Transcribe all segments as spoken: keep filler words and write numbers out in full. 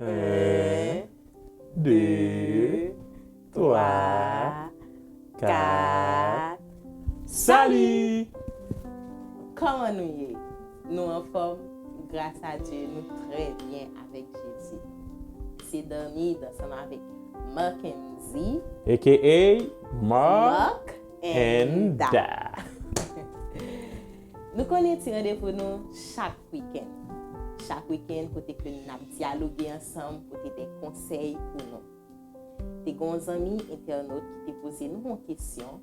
Un, deux, trois, quatre. Salut! Kòman nou ye? Nou anfòm? Gras a Dye, nou trè byen avèk Jezi. Se Danny ansanm avèk Mackenzie, A K A Mark Mark and and Da. Da. Nou konnen ti randevou nou chak wikenn. Chak wikenn, kote ke n ap dyaloge ansanm, pote de konsèy pou nou. Te gen yon zanmi entènot ki te poze nou yon kesyon,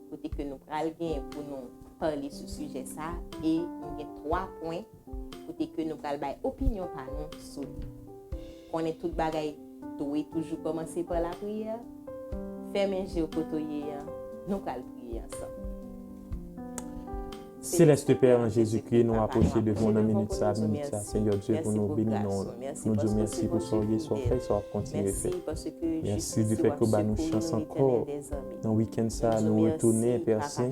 kote ke nou pral gen pou nou pale sou sijè sa, e nou gen twa pwen kote ke nou pral bay opinyon pa nou sou li. Konnen tout bagay dwe toujou kòmanse pa lapriyè. Fèmen je w kote w ye a, nou pral priye ansanm. Seleste Pè, an Jezikri, nou apwoche devan w nan minit sa, minit sa, Senyè Dye, pou nou beni non w, pou nou di w mèsi pou sa w ye, sa w fè, sa w ap kontinye fè. Mèsi difèt ke w ba nou chans ankò nan wikenn sa, nou retounen, Pè Sen,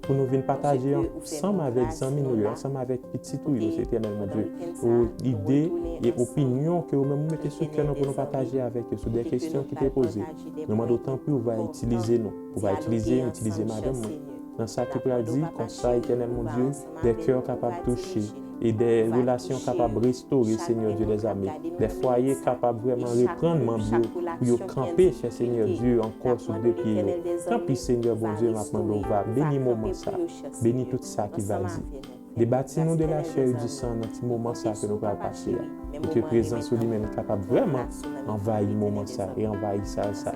pou nou vin pataje ansanm avèk zanmi nou yo, ansanm avèk pitit ou yo, Etènèl Bondye, ou ide e opinyon ke ou menm ou mete sou kè nou pou nou pataje avèk yo sou de kesyon ki te poze. Nou mande w tanpri ou va itilize nou, ou va itilize m, itilize madanm mwen. Nan sa ki pral di, konsa, Etènèl Bondye, de kè kapab touche e de relasyon kapab restore, Senyè Dye dèzame. De fwaye kapab vrèman reprann manm yo pou yo kanpe, chè Senyè Dye, ankò sou de pye yo. Tanpri, Senyè Bondye, m ap mande w va beni moman sa, beni tout sa ki va di. Debati nou de lachè e di san nan ti moman sa ke nou pral pase a, e ke prezans ou li menm kapab vrèman anvayi moman sa e anvayi sal sa.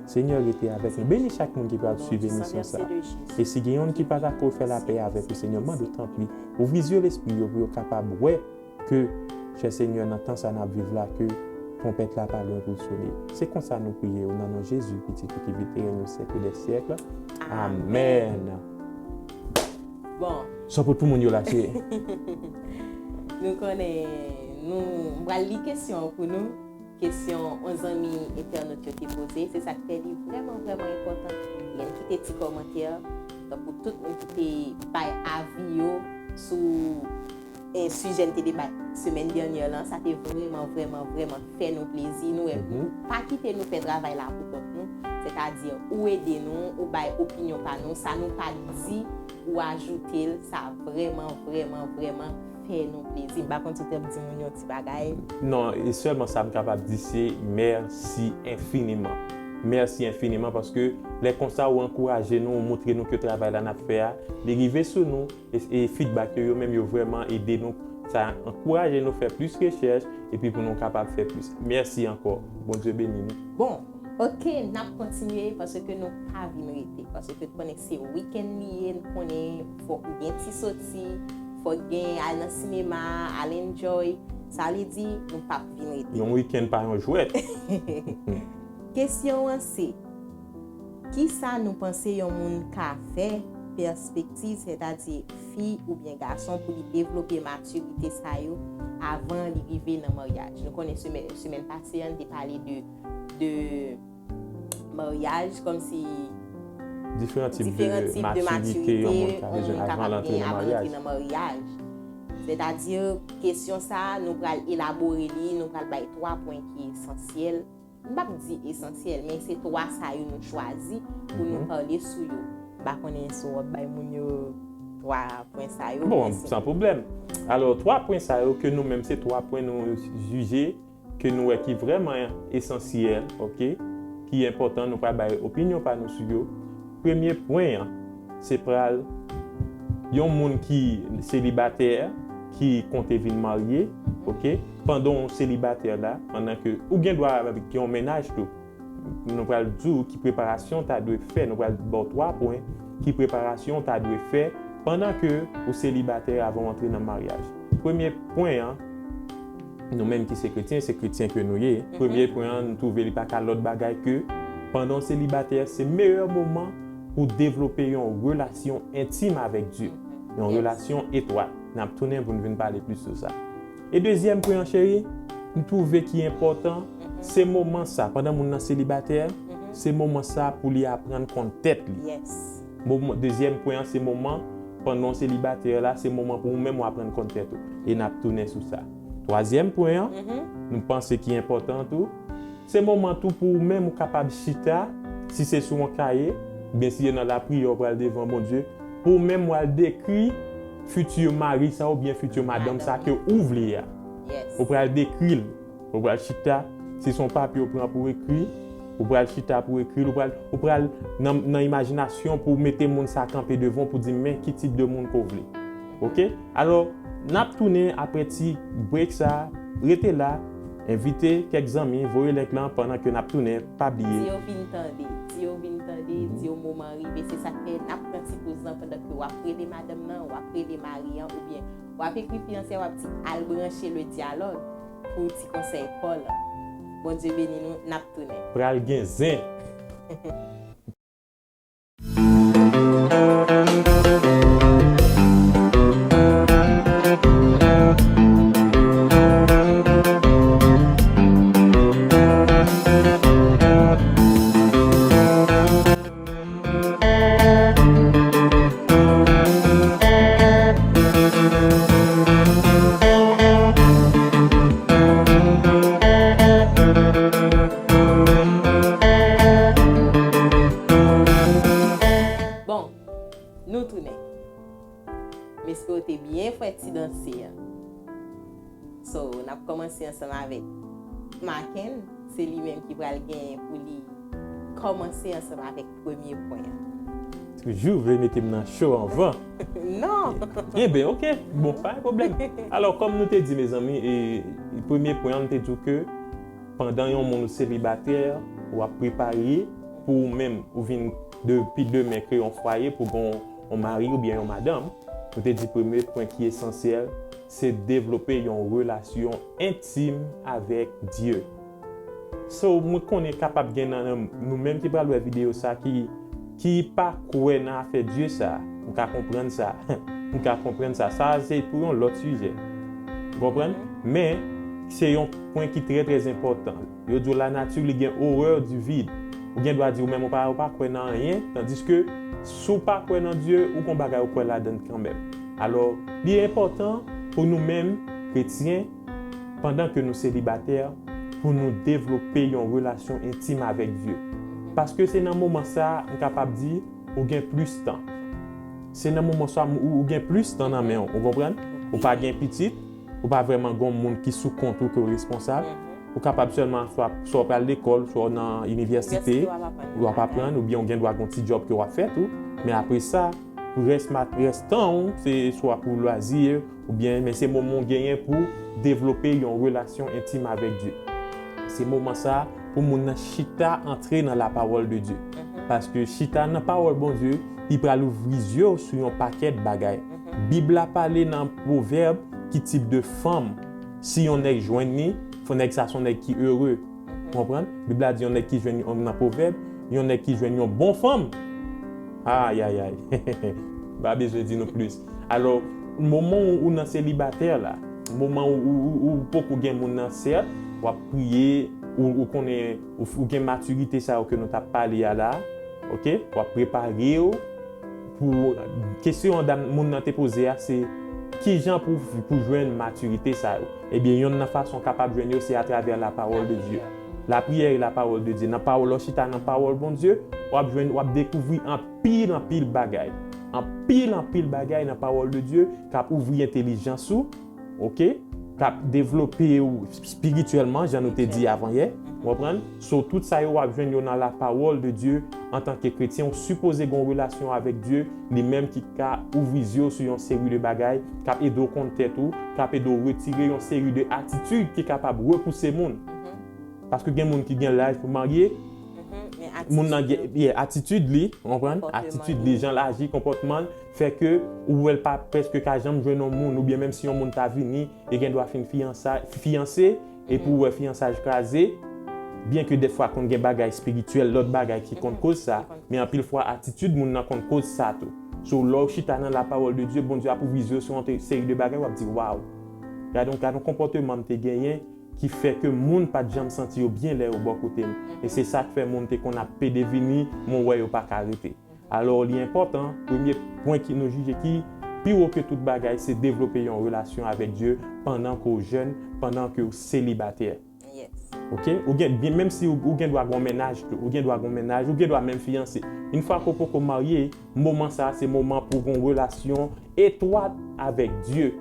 Senyè, rete avèk nou. Beni chak moun ki pral swiv emisyon sa. E si gen youn ki pa dakò fè lapè avèk ou, Senyè, mande w tanpri, ouvri zye lespri yo pou yo kapab wè ke, chè Senyè, nan tan sa n ap viv la, ke twonpèt la pa lwen pou l sone. Se konsa nou priye w nan non Jezi, Pitit ou ki viv e règne au siècle des siècles. Amèn. Bon. Sa w pot pou moun yo la, cheri? Nou konnen, nou, m pral li kesyon an pou nou. Kesyon yon zanmi entènot yo te poze, se sa k fè li vrèman, vrèman enpòtan. Lè n kite ti kòmantè, tankou tout moun ki te bay avi yo sou, eh, sijè n te deba semèn dènyè lan, sa te vrèman, vrèman, vrèman fè nou plezi. Nou wè, mhm, ou pa kite nou fè travay la pou kont nou, sètadi ou ede nou, ou bay opinyon pa nou, sa nou pa di, ou ajoute l, sa vrèman, vrèman, vrèman fè nou plezi. M pa konn si w te ap di moun yon ti bagay. Non, e sèlman sa m kapab di, se mèsi enfiniman. Mèsi enfiniman, paske lè konsa ou ankouraje nou, ou montre nou ke travay la n ap fè a, li rive sou nou, e, e feedback yo, yo menm yo vrèman ede nou. Sa ankouraje nou fè plis rechèch, epi pou nou kapab fè plis. Mèsi ankò. Bondye beni nou. Bon, oke, n ap kontinye paske nou pa vin rete. Paske konnen se wikenn li ye, n konnen fòk gen ti soti, fòk gen al nan sinema, al enjoy. Sa vle di, nou p ap vin rete. Yon wikenn pa yon jwèt. Kesyon an se, kisa nou panse yon moun ka fè, pèspektiv, sètadi fi oubyen gason, pou li devlope matirite sa yo avan li rive nan maryaj? Nou konnen semè-, semèn pase a, n te pale de, de maryaj, kòmsi diferan tip de matirite yon moun ka bezwen avan l antre nan maryaj. Sètadi, kesyon sa a, nou pral elabore li, nou pral bay twa pwen ki esansyèl. M p ap di esansyèl, men se twa sa yo nou chwazi pou nou pale sou yo. M pa konnen si w ap bay moun yo twa pwen sa yo. Bon, san pwoblèm. Alò, twa pwen sa yo ke nou menm se twa pwen nou jije ke nou wè ki vrèman esansyèl, oke, ki enpòtan, nou pral bay opinyon pa nou sou yo. Premye pwen an, se pral yon moun ki selibatè, ki konte vin marye, oke, pandan w selibatè la, pandan ke ou gen dwa avèk yon mennaj tou. Nou pral di w ki preparasyon w ta dwe fè, nou pral ba w twa pwen ki preparasyon w ta dwe fè pandan ke ou selibatè avan w antre nan maryaj. Premye pwen an, nou menm ki se kretyen, se kretyen ke nou ye. Premye pwen an, nou twouve li pa ka lòt bagay ke pandan w selibatè, se meyè moman pou devlope yon relasyon entim avèk Dye, yon relasyon etwat. N ap tounen pou n vin pale plis sou sa. E dezyèm pwen an, cheri, m twouve ki enpòtan, se moman sa, pandan moun nan selibatè, se moman sa pou li aprann konn tèt li. Yes. Moman, dezyèm pwen an, se moman, pandan w selibatè la, se moman pou ou menm w aprann konn tèt ou. E n ap tounen sou sa. Twazyèm pwen an, nou panse ki enpòtan tou. Se moman tou pou ou menm ou kapab chita, si se sou yon kaye, oubyen si se nan lapriyè ou pral devan Bondye, pou ou menm ou al dekri fiti mari sa oubyen fiti madanm sa ke ou vle a. Ou pral dekri l. Ou pral chita, si se yon papye ou pran pou ekri, ou pral chita pou ekri l, ou pral, ou pral nan, nan imajinasyon pou mete moun sa kanpe devan w pou di men ki tip de moun ke w vle. Oke? Alò, n ap tounen apre ti break sa, rete la, envite kèk zanmi, voye link lan pandan ke n ap tounen, pa bliye. Di yo vin tande, di yo vin tande, di yo moman rive, se sa k fè n ap pran ti poz lan pandan ke w ap rele madanm nan, w ap rele mari an, oubyen w ap ekri fiyanse a, w ap di al branche le dyalòg pou ti konsèy pa w lan. Bondye beni nou, n ap tounen. Pral gen zen. Bon, nou tounen. M espere w te byen fè ti danse an. So, n ap kòmanse ansanm avèk Maken. Se li menm ki pral genyen pou li kòmanse ansanm avèk premye pwen an. Toujou vle mete m nan cho anvan. Non. Enben, oke. Bon, pa gen pwoblèm. Alò, kòm nou te di, mezanmi, e, premye pwen an, nou te di w ke pandan yon moun ou selibatè, w ap prepare pou ou menm, ou vin depi demen kreye yon fwaye pou gen yon mari oubyen yon madanm, nou te di premye pwen ki esansyèl, se devlope yon relasyon entim avèk Dye. So, mwen konnen kapab gen nan, nan nou menm ki pral wè videyo sa ki, ki pa kwè nan afè Dye sa. M ka konprann sa. M ka konprann sa. Sa, se pou yon lòt sijè. Ou konprann? Men, se yon pwen ki trè, trè enpòtan. Yo di w lanati li gen horreur du vide. Ou gen dwa di ou menm ou pa, ou pa kwè nan anyen, tandiske si w pa kwè nan Dye, ou gon bagay ou kwè ladan l kanmenm. Alò, li enpòtan pou nou menm, kretyen, pandan ke nou selibatè, pou nou devlope yon relasyon entim avèk Dye. Paske se nan moman sa a, m kapab di, ou gen plis tan. Se nan moman sa a, ou, ou gen plis tan nan men w, ou konprann? Ou pa gen pitit, ou pa vrèman gen yon moun ki sou kont ou ke w responsab. Ou kapab sèlman swa, swa w pral lekòl, swa w nan inivèsite, w ap aprann, oubyen w gen dwa gen yon ti djòb ke w ap fè tou. Men apre sa, rès mat-, rès tan w, se swa pou lwazi, oubyen, men se moman w genyen pou devlope yon relasyon entim avèk Dye. Se moman sa a pou moun nan chita antre nan lapawòl de Dye. Paske chita nan pawòl Bondye, li pral ouvri zye w sou yon pakèt bagay. Bib la pale nan Pwovèb ki tip de fanm, si yon nèg jwenn li, fò nèg sa se yon nèg ki ere. Ou konprann? Bib la di yon nèg ki jwenn yon, nan Pwovèb, yon nèg ki jwenn yon bon fanm. Ayayay. Pa bezwen di nou plis. Alò, moman ou, ou nan selibatè la, moman ou, ou, ou, ou poko gen moun nan, sèt, w ap priye, ou, ou konnen, ou, ou gen matirite sa yo ke nou t ap pale a la, oke? W ap prepare w pou kesyon an dam, moun nan te poze a, se kijan pou, pou jwenn matirite sa yo? Ebyen, yonn nan fason w kapab jwenn yo, se atravè lapawòl de Dye. Lapriyè e lapawòl de Dye. Nan pawòl, lè w chita nan pawòl Bondye, w ap jwenn, w ap dekouvri anpil, anpil bagay. Anpil, anpil bagay nan pawòl de Dye k ap ouvri entèlijans ou, oke? K ap devlope w espirityèlman, jan nou te di avan yè. Ou konprann? So, tout sa yo w ap jwenn yo nan lapawòl de Dye. Antanke kretyen, ou sipoze gen yon relasyon avèk Dye, li menm ki ka ouvri zye w sou yon seri de bagay, k ap ede w konn tèt ou, k ap ede w retire yon seri de atitid ki kapab repouse moun. Paske gen moun ki gen laj pou marye, moun nan gen, yeah, atitid li, ou konprann? Atitid li, jan l aji, konpòtman l, fè ke ou wè l pa prèske ka janm jwenn yon moun, oubyen menm si yon moun ta vini, li gen dwa fin fiyansa-, fiyanse, epi ou wè fiyansaj kraze, byen ke dèfwa konn gen bagay espirityèl, lòt bagay ki konn koz sa, men anpil fwa atitid moun nan konn koz sa tou. So, lè w chita nan lapawòl de Dye, Bondye ap ouvri zye w sou yon te-, seri de bagay, w ap di, waw, gade yon, gade yon konpòteman m te genyen ki fè ke moun pa t janm santi yo byen lè yo bò kote m. E se sa k fè moun te konn ap pede vini, men w wè yo pa ka rete. Alò, li enpòtan, premye pwen ki nou jije ki pi wo ke tout bagay, se devlope yon relasyon avèk Dye pandan ke w jèn, pandan ke w selibatè. Yes. Ok? Ou gen, byen, menm si ou, ou gen dwa gon mennaj tou, ou gen dwa gon mennaj, ou gen dwa menm fiyanse. Yon fwa ke w poko marye, moman sa a se moman pou gon relasyon etwat avèk Dye.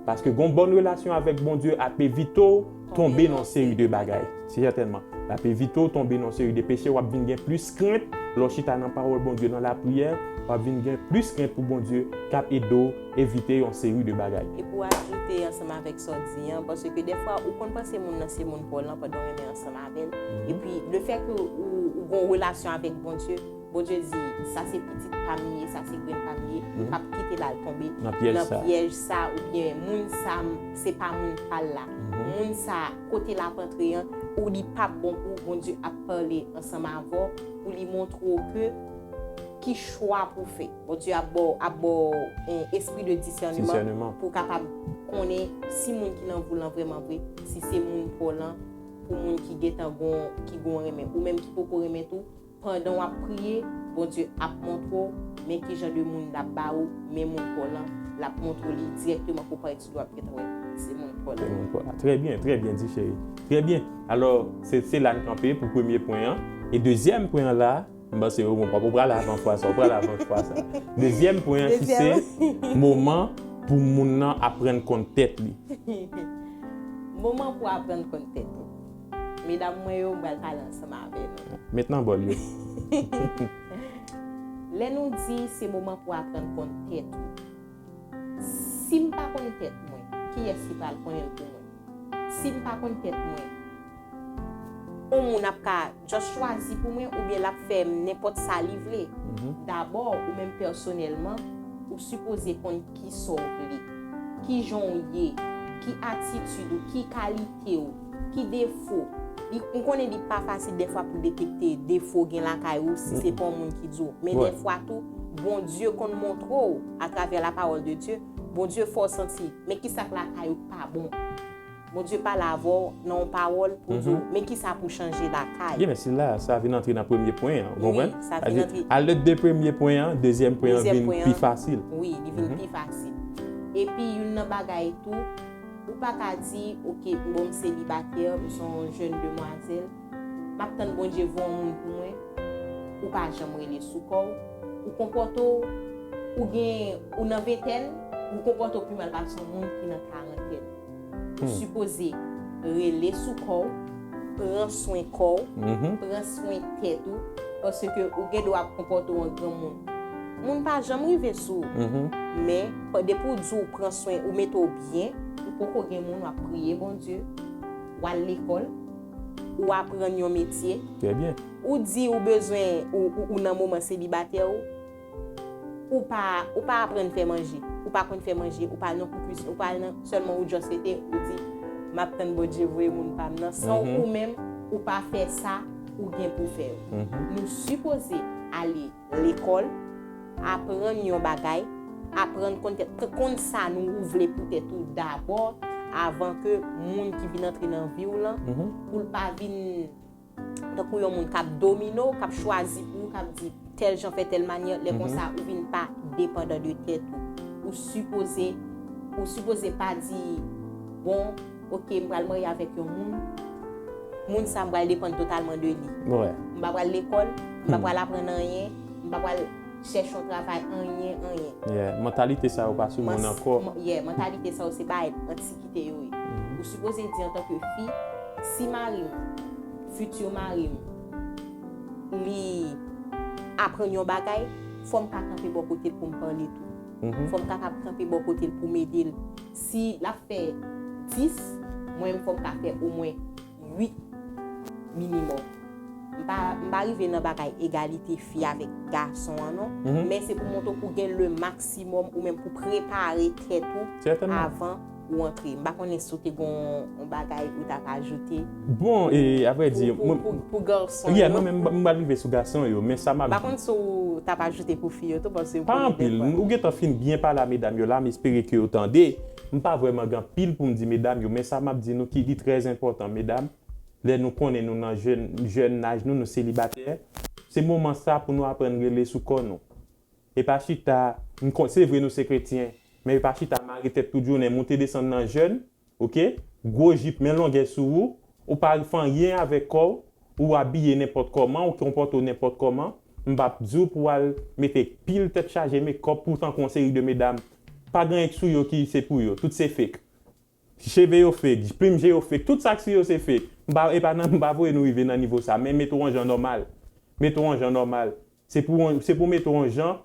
Paske gon bòn relasyon avèk Bondye ap evite w tonbe nan seri de bagay. Sètènman. L ap evite w tonbe nan seri de peche, w ap vin gen plis krent. Lè w chita nan pawòl Bondye, nan lapriyè, w ap vin gen plis krent pou Bondye k ap ede w evite yon seri de bagay. E pou ajoute ansanm avèk sa w di an, paske dèfwa ou konn panse moun nan se moun pa w lan pandan w renmen ansanm avè l. Epi, lefètke ou, ou gon relasyon avèk Bondye, Bondye di, sa se pitit pa m li ye, sa se grenn pa m li ye, ou p ap kite l al tonbe Nan pyèj sa. pyèj sa, oubyen moun sa, m- se pa moun pa l la. Moun sa, kote l ap antre an, ou li p ap bon pou ou, Bondye ap pale ansanm avè w, pou li montre w ke ki chwa pou w fè. Bondye ap ba w, ap ba w en espri de disèneman Disèneman. Pou w kapab konnen si moun ki nan vi w lan vrèman vre, si se moun pa w lan, pou moun ki gentan gon, ki gon renmen, ou menm ki poko renmen tou, pandan w ap priye, Bondye ap montre w men ki jan de moun l ap ba ou, men moun pa w lan, l ap montre w li dirèkteman pou w parèt sou do w ap gentan wè se moun pa w lan. Trè byen, trè byen di, cheri. Trè byen. Alò, se, se la n kanpe pou premye pwen an. E dezyèm pwen an la, m panse ou, ou pral avan fwa sa, ou pral avan fwa sa. Dezyèm pwen an ki se moman pou moun nan aprann konn tèt li. Moman pou aprann konn tèt ou. Medam mwen yo, m pral pale ansanm avè nou. Met nan bòl yo. Lè nou di se moman pou aprann konn tèt ou. Si m pa konn tèt mwen, kiyès ki pral konnen l pou mwen? Si m pa konn tèt mwen, yon moun ap ka just chwazi pou mwen oubyen l ap fè m nenpòt sa li vle. Dabò, ou menm pèsonèlman, ou sipoze konn kisa w vle, kijan w ye, ki atitid ou, ki kalite w, ki defo. Li, m konnen li pa fasil dèfwa pou detekte defo w gen lakay ou si se pa yon moun ki di w. Men dèfwa tou, Bondye konn montre w atravè la parole de Dieu, Bondye fè w santi, men kisa k lakay ou k pa bon. Bondye pale avè w nan yon pawòl pou di w, men kisa pou chanje lakay. Byen, men se la, sa vin antre nan premye pwen an, ou konprann? Wi, sa vin antre. A lèd de premye pwen an, dezyèm pwen an vin pi fasil. Wi, li vin pi fasil. Epi, youn nan bagay tou, ou pa ka di, oke, bon, m selibatè, m se yon jèn demwazèl, m ap tann Bondye voye yon moun pou mwen, ou pa janm rele sou kò w, ou konpòte w, ou gen, ou nan ventèn, ou konpòte w pi mal pase yon moun ki nan karantèn. Ou sipoze rele sou kò w, pran swen kò w, pran swen tèt ou, paske ou gen dwa ap konpòte w an granmoun. Moun pa janm rive sou ou. Men, depi w di w pran swen, ou mete w byen, ou poko gen moun, w ap priye Bondye, w al lekòl, ou aprann yon metye. Trè byen. Ou di ou bezwen, ou, ou, ou nan moman selibatè ou, ou pa, ou pa aprann fè manje, ou pa konn fè manje, ou pa al nan kou kwisin, ou pa al nan, sèlman ou just rete, ou di, m ap tann Bondye voye moun pa m nan, san ou menm, ou pa fè sa ou gen pou fè yo. Nou sipoze ale lekòl, aprann yon bagay, aprann konn tèt, konn sa nou ou vle pou tèt ou dabò, avan ke moun ki vin antre nan vi w lan, pou l pa vin tankou yon moun k ap domine w, k ap chwazi pou ou, k ap di tèl jan fè tèl manyè, lè konsa ou vin pa depandan de tèt ou. Ou sipoze, ou sipoze pa di, bon, oke, m pral marye avèk yon moun, moun sa m pral depann totalman de li. M pa pral lekòl, m pa pral aprann anyen, m pa pral chèche yon travay, anyen, anyen. Yeah. Mantalite sa yo pa sou moun ankò. Yeah, mantalite sa yo se bagay antikite yo ye. Ou sipoze di antanke fi, si mari m, fiti mari m, li aprann yon bagay, fò m ka kanpe bò kote l pou m pale tou. Fò m ka kanpe bò kote l pou m ede l. Si l ap fè dis, mwen menm fò m ka fè omwen uit minimòm. M pa, m pa rive nan bagay egalite fi avèk gason an non, men se pou montre w pou gen le maksimòm ou menm pou prepare tèt ou avan ou antre. M pa konnen si w te gon yon bagay ou t ap ajoute. Bon, e, avrèdi, pou, pou, pou gason yo. Yeah, mwen menm, m pral rive sou gason yo, men sa m ap. M pa konn si w t ap ajoute pou fi yo tou, paske. Pa anpil, ou gentan fin byen pale a medam yo la, m espere ke yo tande. M pa vrèman gen anpil pou m di medam yo, men sa m ap di nou ki li trè enpòtan, medam, lè nou konnen nou nan jèn, jèn laj nou, nou selibatè, se moman sa pou nou aprann rele sou kò nou. E pa chita, m kon-, se vre nou se kretyen, Men yo pa chita mare tèt tout jounen, moute desann nan jèn, oke? Gwo jip, men longè sou ou, ou pa fè anyen avèk kò w, ou abiye nenpòt kòman, ou konpòte w nenpòt kòman, m p ap di w pou w al mete pil tèt chaje mekòp pou tankou yon seri de medam. Pa gen anyen k sou yo ki se pou yo, tout se fake. Cheve yo fake, plim je yo fake, tout sa k sou yo se fake. M pa, e pa nan, m pa voye nou rive nan nivo sa, men mete w an jan nòmal. Mete w an jan nòmal. Se pou, se pou mete w an jan,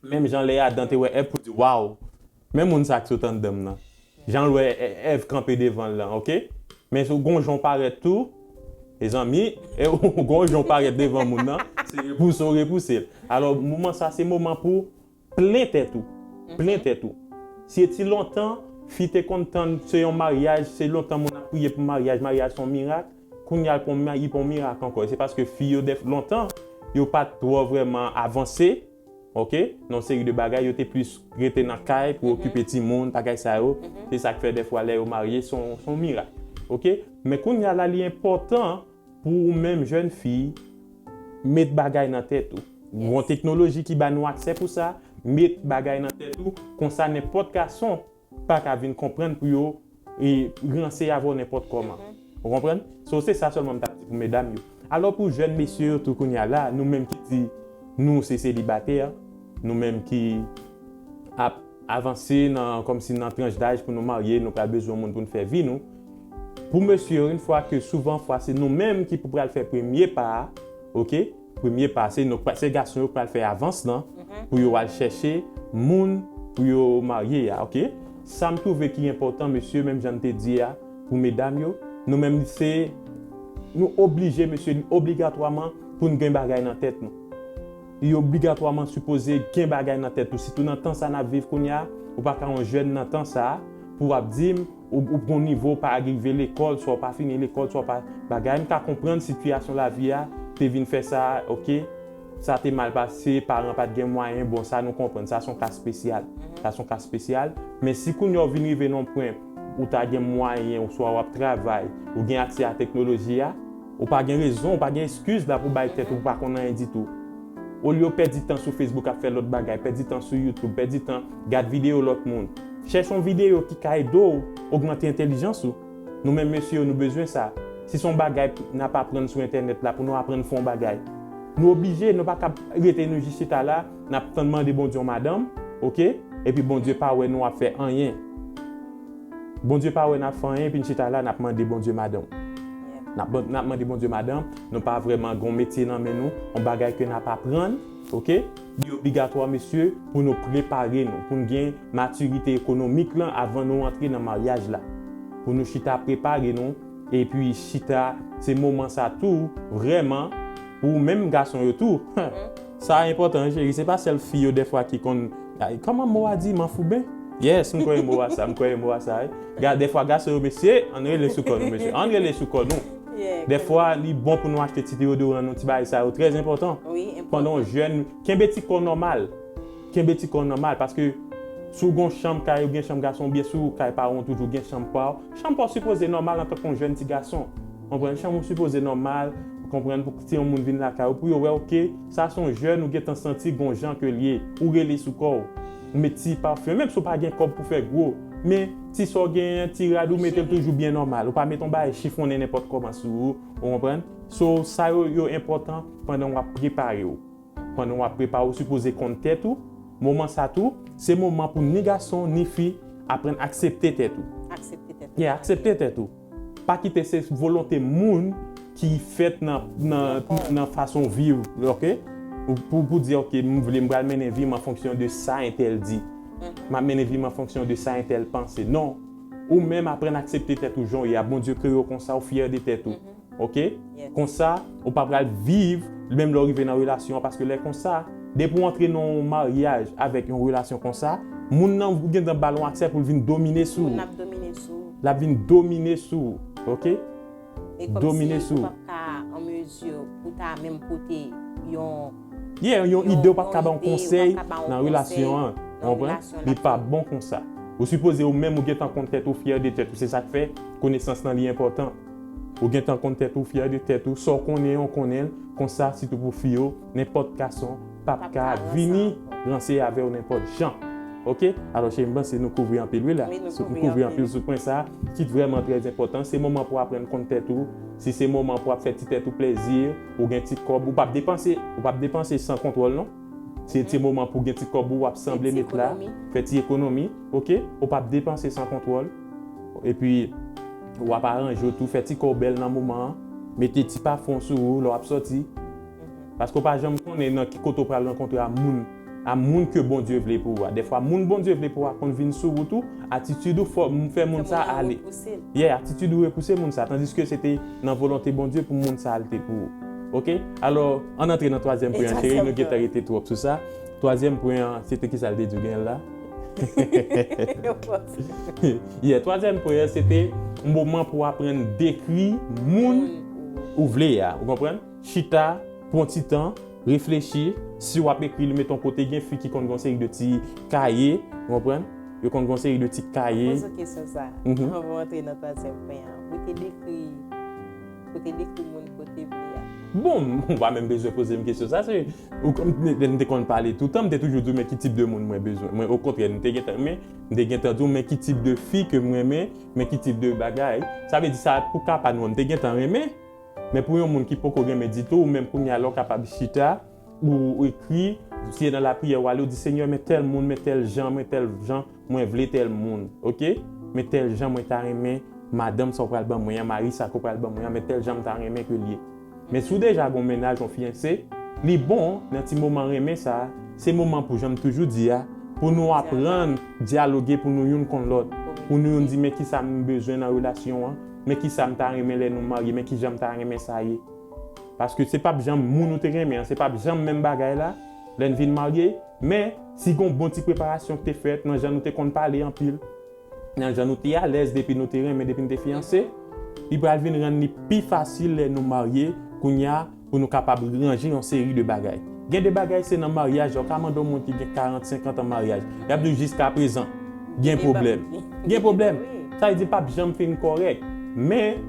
menm jan lè Adan te wè Èv pou di, waw, men moun sa k sot anndan m nan. Jan l wè Èv kanpe devan l lan, oke? Men si w gon jan w parèt tou, mezanmi, e w gon jan w parèt devan moun nan, se repouse w repouse l. Alò, moman sa, se moman pou plen tèt ou. Plen tèt ou. Si e ti lontan, fi te konn tann se yon maryaj, se lontan moun ap priye pou maryaj, maryaj se yon mirak, kounye a l pa yon mi- li pa yon mirak ankò. Se paske fi yo, dèf- lontan, yo pa t twò vrèman avanse, oke? Nan yon seri de bagay, yo te plis rete nan kay pou okipe timoun, bagay sa yo. Se sa k fè dèfwa lè yo marye, se yon, se yon mirak. Oke? Men kounye a la, li enpòtan pou ou menm jèn fi, met bagay nan tèt ou. Gon teknoloji ki ba nou aksè pou sa, met bagay nan tèt ou, konsa nenpòt gason pa ka vin konprann pou yo e, ranse avè w nenpòt kòman. Ou konprann? So, se sa sèlman m t ap di pou medam yo. Alò, pou jèn mesye yo tou kounye a la, nou menm ki di nou se selibatè, nou menm ki ap avanse nan, kòmsi nan tranch daj pou nou marye, nou pral bezwen yon moun pou n fè vi nou. Pou mesye yo, yon fwa ke souvan fwa se nou menm ki pou pral fè premye pa a, oke? Premye pa, se nou, se gason yo k pral fè avans lan pou yo al chèche moun pou yo marye a, oke? Sa m twouve ki enpòtan, mesye, menm jan n te di a, pou medam yo, nou menm se, nou oblije, mesye, li obligatwaman pou n gen bagay nan tèt nou. Li obligatwaman sipoze gen bagay nan tèt ou, sitou nan tan sa n ap viv kounye a, ou pa ka yon jèn nan tan sa a, pou w ap di m, ou, ou gon nivo, ou pa rive lekòl, swa ou pa fini lekòl, swa ou pa bagay. M ka konprann sitiyasyon lavi a te vin fè sa, oke? Sa te mal pase, paran pa t gen mwayen, bon, sa nou konprann, sa se yon ka espesyal. Sa se yon ka espesyal. Men si kounye a w vin rive nan yon pwen ou ta gen mwayen, ou swa w ap travay, ou gen aksè a teknoloji a, ou pa gen rezon, ou pa gen eskiz la pou bay tèt ou pa konn anyen ditou. Olye w pèdi tan sou Facebook ap fè lòt bagay, pèdi tan sou YouTube, pèdi tan gad videyo lòt moun. Chèche yon videyo ki ka ede w ogmante entèlijans ou. Nou menm mesye yo, nou bezwen sa. Si se yon bagay n ap aprann sou entènèt la, pou nou aprann fè yon bagay. Nou oblije, nou pa ka rete nou jis chita la, n ap tann mande Bondye yon madanm, oke? Epi Bondye pa wè nou ap fè anyen. Bondye pa wè n ap fè anyen, epi n chita la, n ap mande Bondye madanm. N ap, n ap mande Bondye madanm, nou pa vrèman gon metye nan men nou, yon bagay ke n ap aprann, oke? Li obligatwa, mesye, pou nou prepare nou, pou n gen matirite ekonomik lan avan nou antre nan maryaj la. Pou nou chita prepare nou, epi chita, se moman sa tou, vrèman, pou menm gason yo tou. Sa enpòtan, cheri, se pa sèl fi yo dèfwa ki konn, ay, kòman mo a di, manfouben? Yes, m kwè mo a sa, m kwè mo a sa, wi. Ga, dèfwa gason yo, mesye, ann rele sou kò nou, mesye, ann rele sou kò nou. Dèfwa, li bon pou nou achte ti deyodoran, nou ti bagay sa yo, trè enpòtan. Pandan w jèn, kenbe ti kò nòmal. Kenbe ti kò w nòmal, paske si w gen yon chanm kay, ou gen chanm gason, oubyen si w kay paran w toujou gen chanm pa w, chanm pa w sipoze nòmal antanke yon jèn ti gason. Konprann? Chanm ou sipoze nòmal, konprann, pou si yon moun vin lakay ou, pou yo wè, oke, sa se yon jèn, ou gentan santi gon jan ke l ye, ou rele sou kò w, ou met ti pafen, menm si w pa gen kòb pou fè gwo, men ti sa w genyen, ti rad ou mete l toujou byen nòmal, ou pa met yon bagay chifonnen nenpòt kòman sou ou, ou konprann? So, sa yo, yo enpòtan pandan w ap prepare w. Pandan w ap prepare, ou sipoze konn tèt ou. Moman sa tou, se moman pou ni gason, ni fi aprann aksepte tèt ou. Aksepte tèt ou. Yeah, aksepte tèt ou. Pa kite se volonte moun ki fèt nan, nan, nan fason w viv, oke? Ou, pou, pou di, oke, m vle, m pral mennen vi m an fonksyon de sa entèl di. M ap mennen vi m an fonksyon de sa entèl panse. Non. Ou menm aprann aksepte tèt ou jan w ye a. Bondye kreye w konsa, ou fyè de tèt ou. Oke? Konsa, ou pa pral viv, menm lè w rive nan relasyon an, paske lè konsa, depi w antre nan yon maryaj avèk yon relasyon konsa, moun nan gentan ba l yon aksè pou l vin domine sou ou. Moun nan ap domine sou ou. L ap vin domine sou ou, oke? E kòmsi ou p ap ka an mezi pou ta menm pote yon, yeah, yon ide, ou p ap ka ba yon konsèy nan relasyon an. Ou konprann? Li pa bon konsa. Ou sipoze ou menm ou gentan konn tèt ou, fyè de tèt ou. Se sa k fè konesans lan li enpòtan. Ou gentan konn tèt ou, fyè de tèt ou, sa w konnen an, w konnen l, konsa, sitou pou fi yo, nenpòt gason p ap ka vini ranse avè w nenpòt jan. Ok? Alò, cheri, m panse nou kouvri anpil, wi, la. Wi, nou kouvri anpil sou pwen sa, ki vrèman trè enpòtan. Se moman pou aprann konn tèt ou. Si se moman pou ap fè ti tèt ou plezi, ou gen ti kòb, ou p ap depanse, ou p ap depanse san kontwòl, non. Se ti moman pou gen ti kòb ou ap sanble met la, fè ti ekonomi, ok? Ou p ap depanse san kontwòl. Epi, w ap aranje w tou, fè ti kò w bèl nan moman an, mete ti pafon sou ou lè w ap sòti. Paske w pa janm konnen nan ki kote w pral rankontre a moun, a moun ke Bondye vle pou ou a. Dèfwa, moun Bondye vle pou ou a konn vin sou wout ou, atitid ou fò, fè moun sa ale. Yeah, atitid ou repouse moun sa, tandiske se te nan volonte Bondye pou moun sa al te pou ou. Ok? Alò, ann antre nan twazyèm pwen an, cheri, nou gentan rete twòp sou sa. Twazyèm pwen an, se te kisa l te di w genyen la? Yeah, twazyèm pwen an, se te moman pou aprann dekri moun ou vle a. Ou konprann? Chita, pran ti tan, reflechi. Si w ap ekri li, meton kote gen fi ki konn gon seri de ti kaye, ou konprann? Yo konn gon seri de ti kaye. Poze w kesyon sa, anvan w antre nan twazyèm pwen an. Ou te dekri, ou te dekri moun kote vle a. Bon, ou pa menm bezwen poze m kesyon sa, se ou, m te konn pale toutan, m te toujou di w men ki tip de moun mwen bezwen. Mwen, okontrè, m te gentan, men, m te gentan di w men ki tip de fi ke m renmen, men ki tip de bagay. Sa vle di sa, pou ka pa nou, m te gentan renmen, men pou yon moun ki poko renmen ditou, ou menm kounye a la, w kapab chita, ou ekri, si se nan lapriyè w ale, ou di, Senyè, men tèl moun, men tèl jan, men tèl jan, mwen vle tèl moun, ok? Men tèl jan mwen ta renmen madanm sa w pral ban mwen an, mari sa ke w pral ban mwen an, men tèl jan m ta renmen ke l ye. Men si w deja gon mennaj, yon fiyanse, li bon nan ti moman renmen sa a, se moman pou, jan m toujou di a, pou nou aprann dyaloge, pou nou youn konn lòt, pou nou youn di, men kisa m bezwen nan relasyon an, men kisa m ta renmen lè nou marye, men kijan m ta renmen sa ye. Paske se p ap janm moun ou te renmen an, se p ap janm menm bagay la, lè n vin marye, men si gon bon ti preparasyon ki te fèt, nan jan nou te konn pale anpil, nan jan nou te alèz depi nou te renmen, depi n te fiyanse, li pral vin rann li pi fasil lè nou marye, kounye a, pou nou kapab ranje yon seri de bagay. Gen de bagay, se nan maryaj, ou ka mande yon moun ki gen karant, senkant an maryaj, y ap di w jiskaprezan, gen pwoblèm. Gen pwoblèm. Sa vle di, l p ap janm fin kòrèk. Men,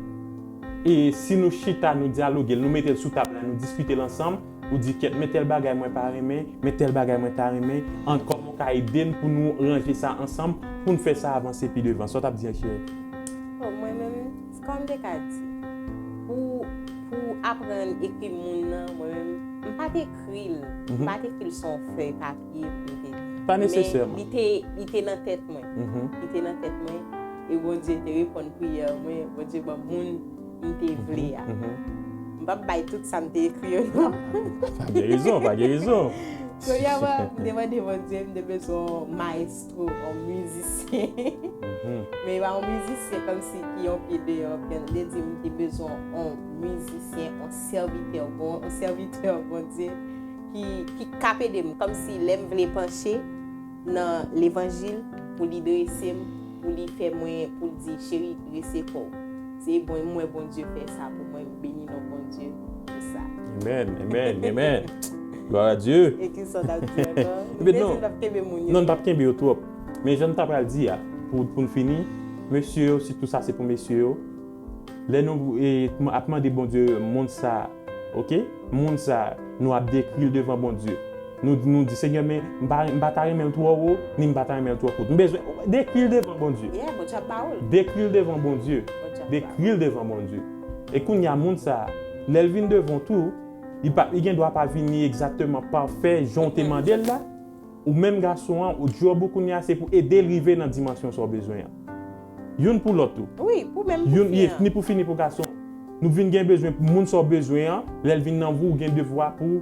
e si nou chita, nou dyaloge l, nou mete l sou tab la, nou diskite l ansanm, ou di, kèt, men tèl bagay mwen pa renmen, men tèl bagay mwen ta renmen, an kòman w ka ede n pou nou ranje sa ansanm, pou n fè sa avanse pi devan. Sa w t ap di an, cheri? Bon, mwen menm, kòm m te ka di, pou, pou aprann ekri moun nan, mwen menm, m pa t ekri l, m pa t ekri l sou yon fèy papye pou m te di. Pa nesesèman. Men li te, li te nan tèt mwen. Li te nan tèt mwen, e Bondye te reponn priyè mwen, Bondye ban m moun m te vle a. M p ap bay tout sa m te ekri yo, non. Pa gen rezon, pa gen rezon. Premyèman, m te mande Bondye, m te bezwen yon maestro, yon mizisyen. Men pa yon mizisyen kòmsi ki yon pye deyò, pye, m te di m te bezwen yon mizisyen, yon sèvitè, bon, yon sèvitè Bondye ki, ki k ap ede m, kòmsi lè m vle panche nan levanjil, pou li drese m, pou li fè mwen, pou l di, cheri, drese kò w. Se bon, m wè Bondye fè sa pou mwen, m beni non Bondye pou sa. Amen, amen, amen. Gloire à Dieu. E ki sa w t ap di ankò? Ebyen, non. Ou te di n p ap kenbe moun yo. Non, n p ap kenbe yo twòp. Men jan n ta pral di a, pou, pou n fini, mesye yo, sitou sa se pou mesye yo. Lè nou, e, ap mande Bondye moun sa, ok? Moun sa, nou ap dekri l devan Bondye. Nou, nou di, Senyè, men m pa, m pa ta renmen l twò wo, ni m pa ta renmen l twò kout. M bezwen dekri l devan Bondye. Yeah, Bondye ap ba ou l. Dekri l devan Bondye. Bondye ap ba ou l. Dekri l devan Bondye. E kounye a, moun sa, lè l vin devan w tou, li pa, li gen dwa pa vini egzakteman pafè jan w te mande l la. Ou menm gason an, ou djòb ou kounye a, se pou ede l rive nan dimansyon sa w bezwen an. Youn pou lòt tou. Wi, pou menm pou fi an. Ni pou fi, ni pou gason. Nou vin gen bezwen pou moun sa w bezwen an, lè l vin nan vi w, ou gen devwa pou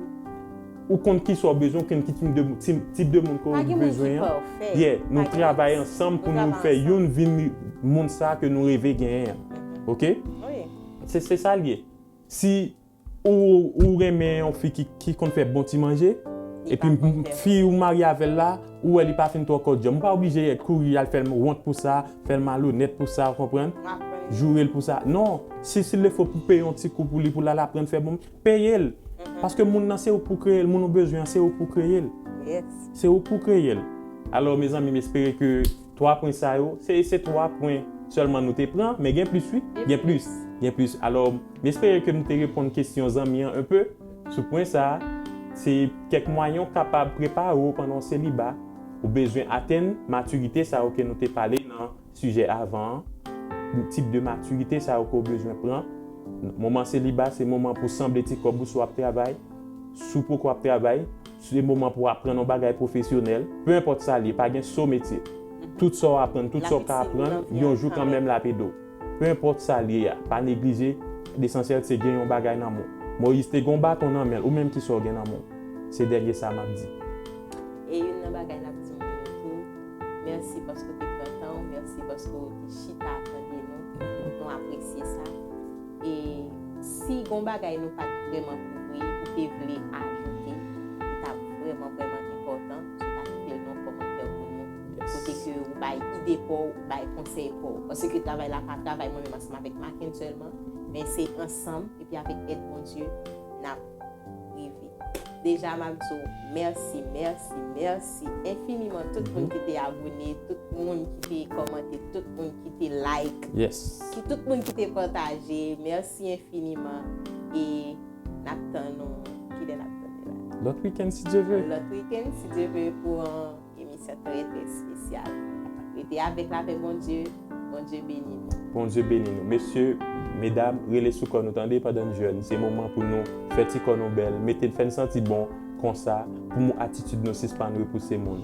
ou konn kisa w bezwen, ou konn ki tip de, tip, tip de moun ke w bezwen an. Pa gen moun ki pafè. Yeah, nou travay ansanm pou nou fè youn vin moun sa ke nou reve genyen an. Ok? Wi. Se, se sa l ye. Si ou, ou renmen yon fi ki, ki konn fè bon ti manje, epi fi ou marye avè l la, ou wè li pa fin twò kòdyòm. Ou pa oblije kouri al fè l wont pou sa, fè l malonèt pou sa, ou konprann? Joure l pou sa. Non, si, si l fo pou peye yon ti kou pou li, pou l al aprann fè bon, peye l. Paske moun nan se ou pou kreye l, moun ou bezwen an se ou pou kreye l. Se ou pou kreye l. Alò, mezanmi, m espere ke twa pwen sa yo, se, se twa pwen sèlman nou te pran, men gen plis, wi. Gen plis. Gen plis. Alò, m espere ke m te reponn kesyon zanmi an un peu sou pwen sa a. Se kèk mwayen w kapab prepare w pandan w seliba. Ou bezwen atenn matirite sa yo ke nou te pale nan sijè avan an. Tip de matirite sa yo ke w bezwen pran. Moman seliba, se moman pou sanble ti kòb ou si w ap travay. Si w poko ap travay, se moman pou w aprann yon bagay pwofesyonèl. Peu importe sa l ye, pa gen so metye. Tout sa w aprann, tout sa w ka aprann, yon jou kanmenm l ap ede w. Peu importe sa l ye a, pa neglije, lesansyèl se gen yon bagay nan men w. Moyiz te gen yon baton nan men l, ou menm ki sa w gen nan men w? Se dènye sa m ap di. E youn nan bagay n ap di moun yo tou, mèsi paske w te pran tan w, mèsi paske w te chita tande nou. Nou apresye sa. E si gon bagay nou pa t vrèman kouvri, ou te vle ajoute, li t ap vrèman, vrèman enpòtan, si w ta kite l nan kòmantè pou nou. Kote ke ou bay ide pa w, ou bay konsèy pa w. Paske travay la pa travay mwen menm ansanm avèk Maken sèlman, men se ansanm, epi avèk èd Bondye, n ap rive. Deja, m ap di w mèsi, mèsi, mèsi enfiniman tout moun ki te abòne, tout moun ki te kòmante, tout moun ki te like, Yes. ki tout moun ki te pataje. Mèsi enfiniman e n ap tann nou. Kilè n ap tann la? Lòt wikenn, si Dye vle. Lòt wikenn, si Dye vle, pou yon emisyon trè, trè espesyal. Rete avèk lapè Bondye. Bondye beni nou. Bondye beni nou. Mesye, medam, rele sou kò nou, tande, pandan n jèn. Se moman pou nou fè ti kò nou bèl, mete n, fè n santi bon konsa, pou nou atitid nou sispann repouse moun.